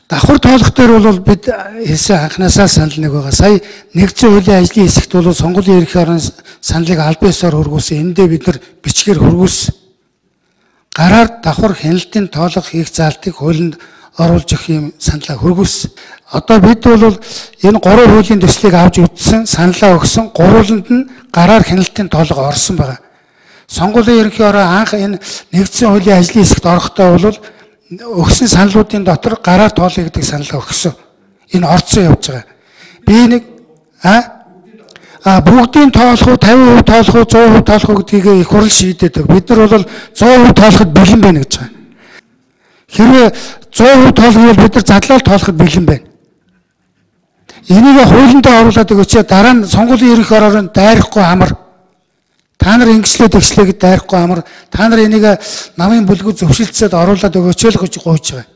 Давхар тоолох дээр бол бид хэлсэн анханасаа санал нэг байгаа. Сая нэгдсэн хуулийн ажлын хэсэгт бол сонгуулийн ерөнхий орон саналыг албан ёсоор хөргүүлсэн. Эндээ бид нар бичгээр хөргүүлсэн. Гараар давхар хяналтын тоолох хийх заалтыг хуулинд оруулж өгөх юм саналаа хөргүүлсэн. Одоо бид бол энэ 3 хуулийн төслийг авч үзсэн, саналаа өгсөн. Гурвууланд нь гараар хяналтын тоолго орсон байгаа. Сонгуулийн ерөнхий орон анх энэ нэгдсэн хуулийн ажлын хэсэгт орохдоо бол өгсөн саналуудын дотор гараар тоолъё гэдэг саналаа өгсөн. Энэ орцсон явж байгаа. Би нэг бүгдийн тоолох уу, 50% тоолох уу, 100% тоолох уу гэдгийг их хурл шийдээд. Бид нар бол 100% тоолоход бэлэн байна гэж байгаа. Хэрвээ 100% тоолох бол бид нар задлал тоолоход бэлэн байна. Энийг хуулиндаа оруулаад өгөөч, дараа нь сонгуулийн ерөнхий ороор нь дайрахгүй амар. Та нар ингэслээ тэгслээ гэд дайрахгүй амар. Та нар энийг намын бүлгүү зөвшөлдсөд оруулаад өгөөч л гэж гуйж байгаа.